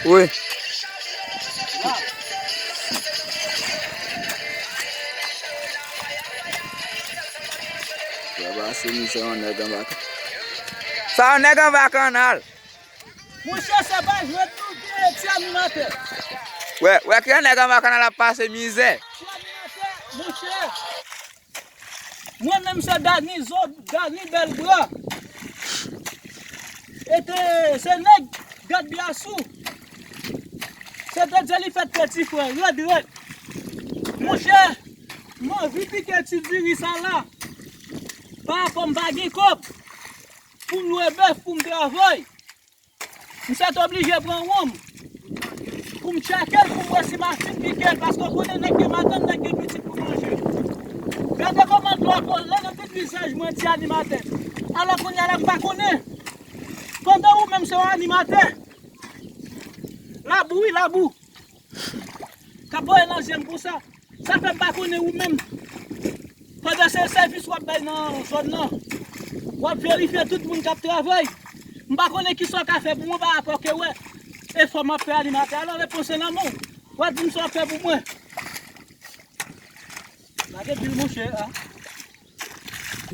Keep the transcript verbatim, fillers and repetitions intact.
Wi. Sa pase mizè yon nèg anba. Sa yon nèg anba kanal. Monchè, se pa jwèt non, ti animatè. Wè, wè ki yon nèg anba kanal ap pase mizè. Ti animatè, monchè. Mwen menm se Dani Zo, Dani Bèlbra. E te, se nèg Gad Byasou. Se te dye li fèt peti frè, rèd, rèd. Monchè, m anvi pike ti diri sa la. Pa rapò m pa gen kòb pou m lwe bèf, pou m travay. M sèt oblije pran wonm pou m tcheke l, pou m wè si machin pike l, paske w konnen nèg gen madanm, nèg gen pitit pou manje. Gade kòman dlo ap wole nan tout vizaj mwen, ti animatè. Alò kounye a la m pa konnen. Pandan ou menm se yon animatè, labou wi, labou. K ap voye nan je m konsa. Sa fè m pa konnen ou menm. Pandan se sèvis w ap bay nan zòn nan, w ap verifye tout moun k ap travay. M pa konnen kisa w ka fè pou mwen pa rapò ke wè efò m ap fè animatè. Alò, repons lan nan men w. W a di m sa w ap fè pou mwen. Lage pil monchè a.